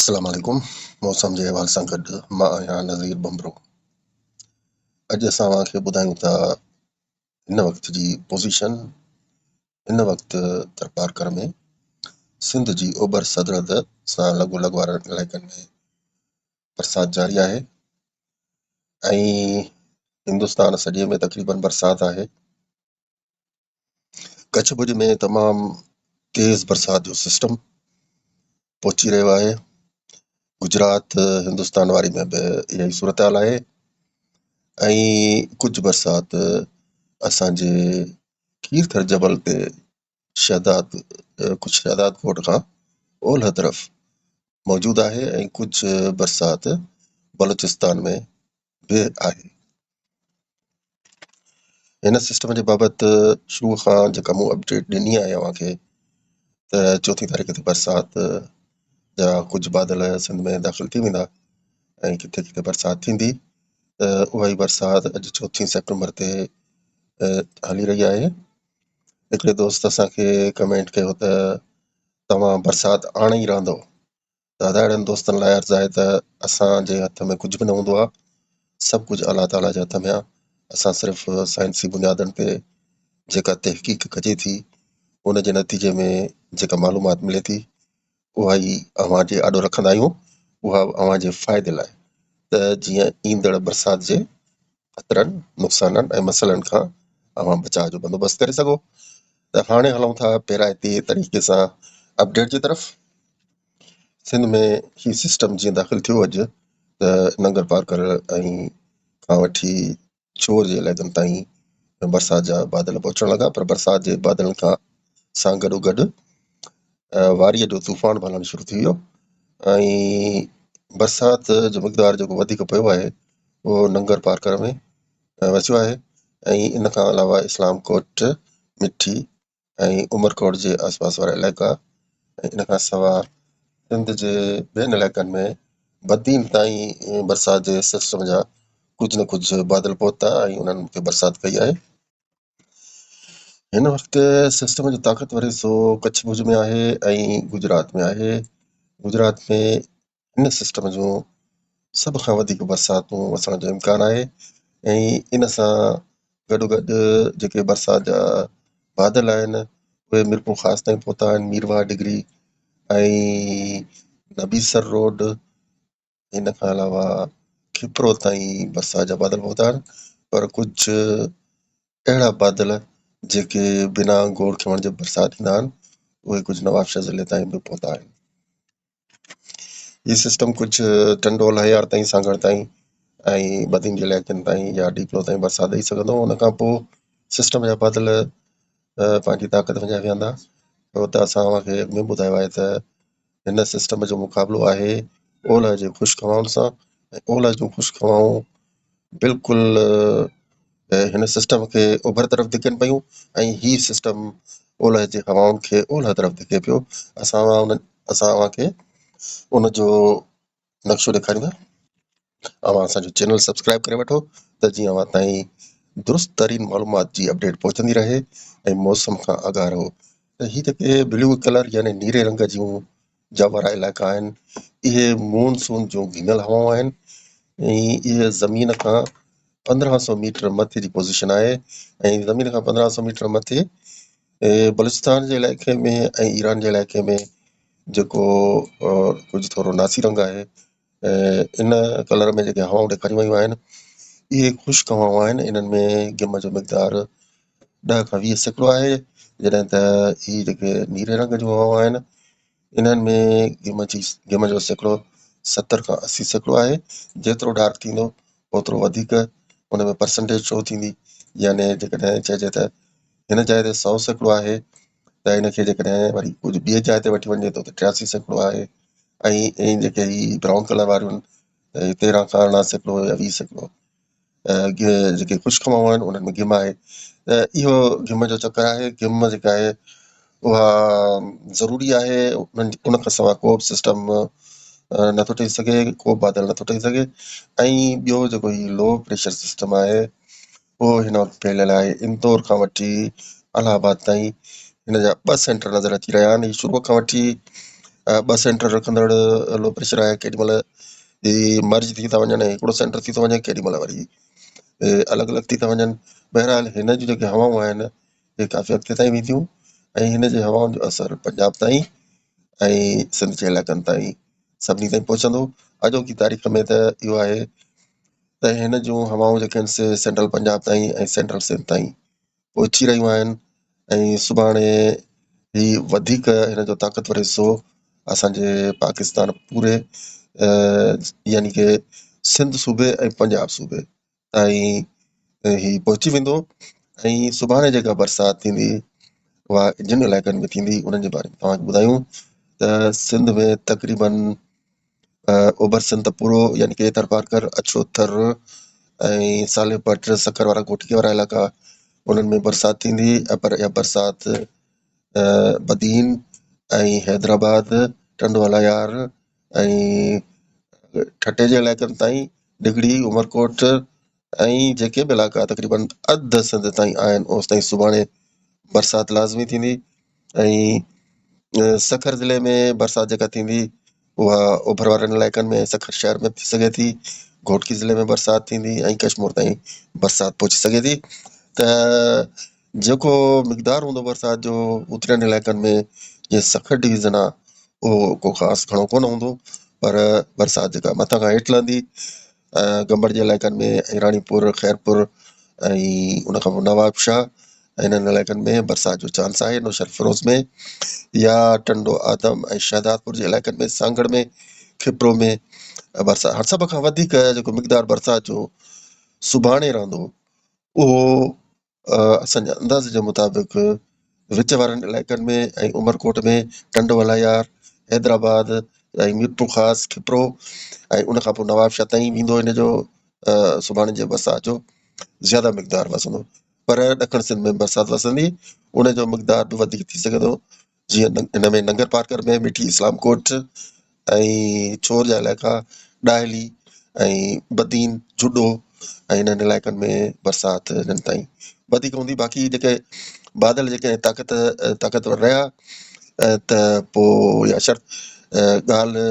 اسلام عليڪم موسم جي حوالي سان گڏ مان آهيان نذير ڀنڀرو. اڄ اسان اوهان کي ٻڌايون ٿا هن وقت جي پوزيشن. هن وقت ٿرپارڪر ۾ سنڌ جي اوڀر سرحد سان لڳو لڳ وارن علائقن ۾ برسات جاري آهي ۽ هندستان سڄي ۾ تقريبن برسات آهي. ڪڇ ڀڄ ۾ تمام تيز برسات جو سسٽم پهچي رهيو آهي. گجرات هندستان واري ۾ به اها ئي صورتحال آهي ۽ ڪجهه برسات اسانجي کيرٿر جبل تي شهداد ڪجهه شهداد ڪوٽ کان اولهه طرف موجود آهي ۽ ڪجهه برسات بلوچستان ۾ به آهي. هن سسٽم جي بابت شروع کان جيڪا مون اپڊيٽ ڏني آهي اوهان کي ته چوٿين تاريخ تي برسات جا ڪجهه بادل سنڌ ۾ داخل ٿي ويندا ۽ ڪٿي ڪٿي برسات ٿيندي ته اها ئي برسات اڄ چوٿين سيپٽمبر تي هلي رهي آهي. هڪڙي دوست اسان کي ڪمينٽ ڪيو ته توهان برسات آڻي ئي رهندو. دادا اهڙن دوستن لاء عرض آهي ته اسان جي هٿ ۾ ڪجهه به نه هوندو آهي، سڀ ڪجهه الله تعاليٰ جي هٿ ۾ آهي. اسان صرف سائنسي بنيادن تي جيڪا تحقيق ڪجي ٿي ان جي نتيجي ۾ جيڪا معلومات ملي ٿي اها ئي اوهان جي آڏو رکندا آهيون، اها اوهان جي فائدي لاء ته جيئن ايندڙ برسات جي خطرن، نقصانن ۽ مسئلن کان اوهان بچاء جو بندوبست ڪري سگهو. ته هاڻي هلون ٿا پيرائتي طريقي سان اپڊيٽ جي طرف. سنڌ ۾ هي سسٽم جيئن داخل ٿيو اڄ ته ننگر پارڪر ۽ کان وٺي ڇور جي علائقن تائين برسات جا بادل پهچڻ لڳا، پر برسات جي بادلن کان سان گڏو گڏ واريء جو طوفان به هلڻ شروع ٿي ويو ۽ برسات جو مقدار جيڪو وڌيڪ پيو آهي اهو ننگر پارڪر ۾ وسيو آهي ۽ ان کان علاوه اسلام ڪوٽ، مٺي ۽ عمرڪوٽ جي آس پاس وارا علائقا ۽ ان کان سواء سنڌ جي ٻين علائقن ۾ بدين تائين برسات جي سسٽم جا ڪجهه نه ڪجهه بادل پهتا ۽ انهن کي برسات ڪئي آهي. هن وقت سسٽم جو طاقتور حصو ڪڇ ڀڄ ۾ آهي ۽ گجرات ۾ آهي. گجرات ۾ هن سسٽم جون سڀ کان وڌيڪ برساتون وسڻ جو امڪان آهي ۽ ان سان گڏو گڏ جيڪي برسات جا بادل آهن اهي ميرپور خاص تائين پهتا آهن، ميرواهه ڊگري ۽ نبي سر روڊ، ان کان علاوه کپرو تائين برسات جا بادل پهتا آهن، پر ڪجهه اهڙا بادل جيڪي بنا گوڙ کيوڻ جي برسات ٿيندا آهن اهي ڪجهه نوابشاهه ضلعي تائين به پهتا آهن. هي سسٽم ڪجهه ٽنڊو الهيار تائين، سانگهڙ تائين ۽ بدين جي علائقن تائين يا ڏيپلو تائين برسات ڏئي سگهندو. ان کان پوء سسٽم جا بادل پنهنجي طاقت وڃائي ويهندا، ڇو ته اسان اوهان کي اڳ ۾ ٻڌايو آهي ته هن سسٽم جو مقابلو آهي اولهه جي خشڪ هوائن سان ۽ اولهه جون خشڪ هوائون بلڪل هن سسٽم کي اوڀر طرف ڌڪين پيون ۽ هي سسٽم اولهه جي هوائن کي اولهه طرف ڌڪي پيو. اسان اوهان اسان اوهان کي ان جو نقشو ڏيکاريندا. اوهان اسان جو چينل سبسڪرائب ڪري وٺو ته جيئن اوهان تائين درست ترين معلومات جي اپڊيٽ پهچندي رهي ۽ موسم کان آگاهه رهو. ته هي جيڪي بلو ڪلر يعني نيري رنگ جون جا وارا علائقا آهن اهي مون سون جون گهميل هوائون آهن ۽ اهي زمين کان 1500 ميٽر مٿي جي پوزيشن آهي ۽ زمين کان 1500 ميٽر مٿي بلوچستان جي علائقي ۾ ۽ ايران جي علائقي ۾ جيڪو ڪجهه ٿورو ناسي رنگ آهي ان ڪلر ۾ جيڪي هوائون ڏيکاريون ويون آهن اهي خشڪ هوائون آهن، انهن ۾ گم جو مقدار 10 کان 20% آهي، جڏهن ته هي جيڪي نيري رنگ جون هوائون آهن انهن ۾ گم جي گم جو سيڪڙو 70 کان 80% آهي. جيترو ڊارڪ ٿيندو اوترو وڌيڪ ان ۾ پرسنٽيج شو ٿيندي، يعني جيڪڏهن چئجي ته هن جاء تي 100% آهي ته ان کي جيڪڏهن وري ڪجهه ٻي جاء تي وٺي وڃجي ته اتي 83% آهي ۽ ائين جيڪي هي برائون ڪلر واريون آهن ته هي 13 کان 18% يا 20% جيڪي خشڪ هوائون آهن انهن ۾ گهم آهي. ته اهو گهم جو چڪر آهي. گهم جيڪا آهي اها ضروري آهي، ان کان سواء ڪو به سسٽم نٿو ٺهي سگهي، ڪو به بادل نٿو ٺهي سگهي. ۽ ٻيو جيڪو هي لو پريشر سسٽم آهي اهو هن وقت ڦهليل آهي اندور کان وٺي الهه آباد تائين. هن جا ٻه سينٽر نظر اچي رهيا آهن. هي شروع کان وٺي ٻه سينٽر رکندڙ لو پريشر آهي ڪيڏي مهل هي مرج ٿي ٿا وڃن ۽ هڪڙو سينٽر ٿي ٿو وڃي ڪيڏي مهل وري الڳ الڳ ٿي ٿا وڃن. بهرحال هن جون جيڪي هوائون آهن اهي ڪافي اڳتي تائين وينديون ۽ هن جي هوائن جو اثر پنجاب تائين ۽ سنڌ جي علائقن تائين سڀني تائين پهچندو. اڄوڪي تاريخ ۾ ته اهو آهي ته هن جون هوائون جيڪي آهن سي سينٽرل پنجاب تائين ۽ سينٽرل سنڌ تائين پهچي رهيون آهن ۽ سڀاڻي هي وڌيڪ هن جو طاقتور حصو اسانجي پاڪستان پوري يعني کہ سنڌ صوبي ۽ پنجاب صوبي تائين هي پهچي ويندو ۽ سڀاڻي جيڪا برسات ٿيندي اها جن علائقن ۾ ٿيندي انهن جي باري ۾ توهان کي ٻڌايون ته سنڌ ۾ تقريبن اوڀر سنڌ ته پورو يعني ڪي ٿرپارڪر، اڇو ٿر ۽ صالح پٽ، سکر وارا گهوٽڪي وارا علائقا انهن ۾ برسات ٿيندي پر اها برسات بدين ۽ حيدرآباد، ٽنڊو الهيار ۽ ٺٽي جي علائقن تائين، ڊگهڙي، عمرڪوٽ ۽ جيڪي به علائقا تقريبن اڌ سنڌ تائين آهن اوستائين سڀاڻي برسات لازمي ٿيندي ۽ سکر ضلعي ۾ برسات جيڪا ٿيندي اها اوڀر وارن علائقن ۾ سکر شهر ۾ ٿي سگهي ٿي، گهوٽڪي ضلعي ۾ برسات ٿيندي ۽ ڪشمور تائين برسات پهچي سگهي ٿي ته جيڪو مقدار هوندو برسات جو اترين علائقن ۾ جيئن سکر ڊويزن آهي اهو ڪو خاص گهڻو ڪونه هوندو پر برسات جيڪا مٿان کان هيٺ لهندي گمبٽ جي علائقن ۾ ۽ راڻيپور خيرپور ۽ ان کان پوء نوابشاهه انهن علائقن ۾ برسات جو چانس آهي نوشهروفيروز ۾ يا ٽنڊو آدم ۽ شهدادپور جي علائقن ۾ سانگهڙ ۾ کپرو ۾ برسات هاڻ سڀ کان وڌيڪ جيڪو مقدار برسات جو سڀاڻي رهندو اهو اسان جي اندازي جي مطابق وچ وارن علائقن ۾ ۽ عمرڪوٽ ۾ ٽنڊو الهيار حيدرآباد ۽ ميرپورخاص کپرو ۽ ان کان پوء نوابشاهه تائين ويندو ان جو سڀاڻي جي برسات جو زياده مقدار وسندو پر ڏکڻ سنڌ ۾ برسات وسندي ان جو مقدار به وڌيڪ ٿي سگهي ٿو جيئن هن ۾ ننگر پارڪر ۾ مٺي اسلام ڪوٽ ۽ ڇور جا علائقا ڏاهلي ۽ بدين جهڏو ۽ انهن علائقن ۾ برسات هنن تائين وڌيڪ هوندي باقي جيڪي بادل جيڪي طاقت طاقتور رهيا ته پوء اها شرط ڳالهه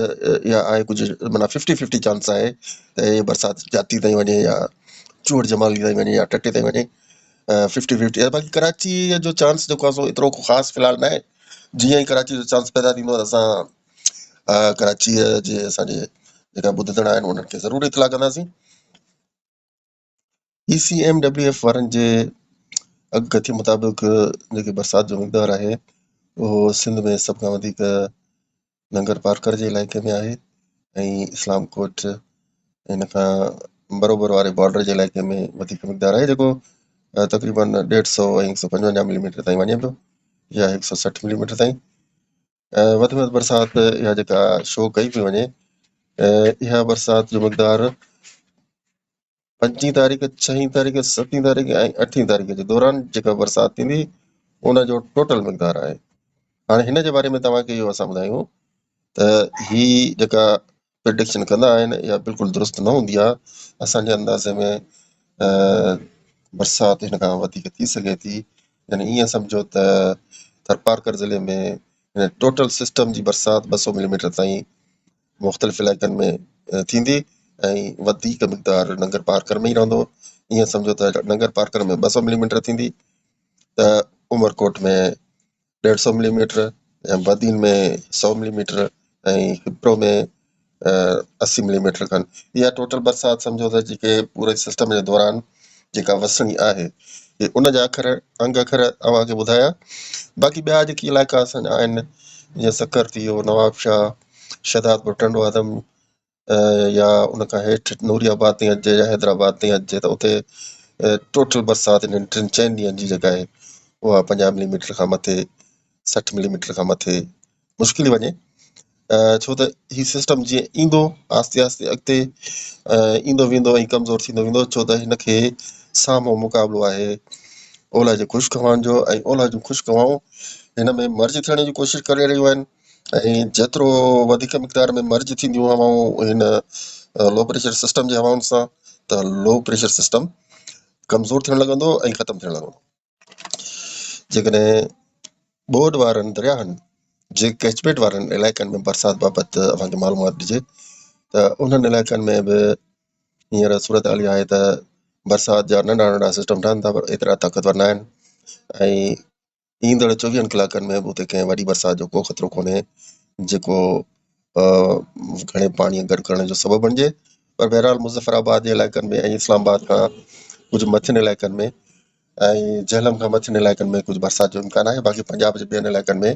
اها آهي ڪجهه معنيٰ ففٽي ففٽي چانس آهي ته هي برسات جاتي تائين وڃي يا چوهڙ جمالي تائين وڃي يا ٽٽي تائين وڃي ففٽي ففٽي آهي باقي ڪراچي جو چانس جيڪو آهي سو ايترو ڪو خاص في الحال ناهي جيئن ئي ڪراچي جو چانس پيدا ٿيندو ته اسان ڪراچيء جي اسانجي جيڪا ٻڌندڙ آهن انهن کي ضرور اطلاع ڪنداسين اي سي ايم ڊبليو ايف وارن جي اڳڪٿي مطابق جيڪي برسات جو مقدار آهي اهو سنڌ ۾ سڀ کان وڌيڪ ننگر پارڪر جي علائقي ۾ آهي ۽ اسلام ڪوٽ ان کان بروبر واري بارڊر جي علائقي ۾ وڌيڪ مقدار آهي جيڪو تقريبن ڏيڍ سو ۽ هڪ سو پنجونجاهه ملي ميٽر تائين وڃي پيو يا هڪ سو 60 ملي ميٽر تائين. وڌ ۾ وڌ برسات اها جيڪا شو ڪئي پئي وڃي اها برسات جو مقدار پنجين تاريخ، ڇهين تاريخ، ستين تاريخ ۽ اٺين تاريخ جي دوران جيڪا برسات ٿيندي ان جو ٽوٽل مقدار آهي. هاڻي هن جي باري ۾ توهان کي اهو اسان ٻڌايون ته هي جيڪا پرڊڪشن ڪندا آهن اها بلڪل درست نه هوندي آهي. اسان جي اندازي ۾ برسات هن کان وڌيڪ ٿي سگهي ٿي يعني ائين سمجهو ته ٿرپارڪر ضلعي ۾ ٽوٽل سسٽم جي برسات 200 ملي ميٽر تائين مختلف علائقن ۾ ٿيندي ۽ وڌيڪ مقدار ننگر پارڪر ۾ ئي رهندو. ائين سمجهو ته ننگر پارڪر ۾ 200 ملي ميٽر ٿيندي ته عمرڪوٽ ۾ 150 ملي ميٽر ۽ بدين ۾ 100 ملي ميٽر ۽ کپرو ۾ 80 ملي ميٽر کن. اها ٽوٽل برسات سمجهو ته جيڪي پوري سسٽم جي دوران جيڪا وسڻي آهي ان جا اکر انگ اکر اوهان کي ٻڌايا. باقي ٻيا جيڪي علائقا اسان جا آهن جيئن سکر ٿي ويو، نوابشاهه، شهدادپور، ٽنڊو آدم يا ان کان هيٺ نوري آباد تائين اچجي يا حيدرآباد تائين اچجي ته اتي ٽوٽل برسات انهن ٽن چئن ڏينهن جي جيڪا آهي اها 50 ملي ميٽر کان مٿي 60 ملي ميٽر کان مٿي مشڪل ئي وڃي ڇو ته هي سسٽم جيئن ايندو آهستي آهستي اڳتي ايندو ويندو ۽ ڪمزور ٿيندو ويندو ڇو ته هن کي سامهون مقابلو آهي اولهه جي خشڪ هوائن جو ۽ اولهه جون خشڪ هوائون هن ۾ مرج ٿيڻ جي ڪوشش ڪري رهيون آهن ۽ جيترو وڌيڪ مقدار ۾ مرج ٿينديون هوائون هن لو پريشر سسٽم جي هوائن سان ته لو پريشر سسٽم ڪمزور ٿيڻ لڳندو ۽ ختم ٿيڻ لڳندو. جيڪڏهن ٻوڏ وارن درياهن جي ڪيچمينٽ وارن علائقن ۾ برسات بابت اوهان کي معلومات ڏجي ته انهن علائقن ۾ به هينئر صورتحال اها آهي ته برسات جا ننڍا ننڍا سسٽم ٺهن ٿا پر ايترا طاقتور نه آهن ۽ ايندڙ چوويهن ڪلاڪن ۾ به اتي ڪنهن وڏي برسات جو ڪو خطرو ڪونهي جيڪو گهڻي پاڻي گڏ ڪرڻ جو سبب بڻجي پر بهرحال مظفر آباد جي علائقن ۾ ۽ اسلام آباد کان ڪجهه مٿين علائقن ۾ ۽ جهلم کان مٿين علائقن ۾ ڪجهه برسات جو امڪان آهي باقي پنجاب جي ٻين علائقن ۾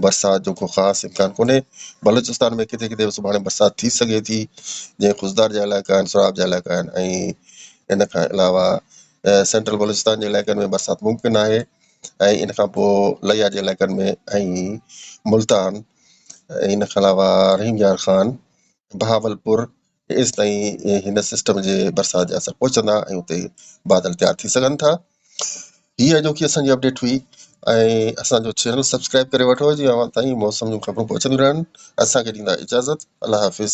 برسات جو ڪو خاص امڪان ڪونهي بلوچستان ۾ ڪٿي ڪٿي سڀاڻي برسات ٿي سگهي ٿي جيئن خضدار جا علائقا آهن سوراب جا علائقا آهن ۽ ان کان علاوه سينٽرل بلوچستان جي علائقن ۾ برسات ممڪن آهي ۽ ان کان پوء ليا جي علائقن ۾ ۽ ملتان ۽ ان کان علاوه رحيم يار خان بهاولپور ايستائين هن سسٽم جي برسات جا اثر پهچندا ۽ اتي بادل تيار ٿي سگهن ٿا. هي اڄوڪي اسان جي اپڊيٽ هئي ۽ اسان جو چينل سبسڪرائب ڪري وٺو جي اوهان تائين موسم جون خبرون پهچنديون رهن. اسان کي ڏيندا اجازت. الله حافظ.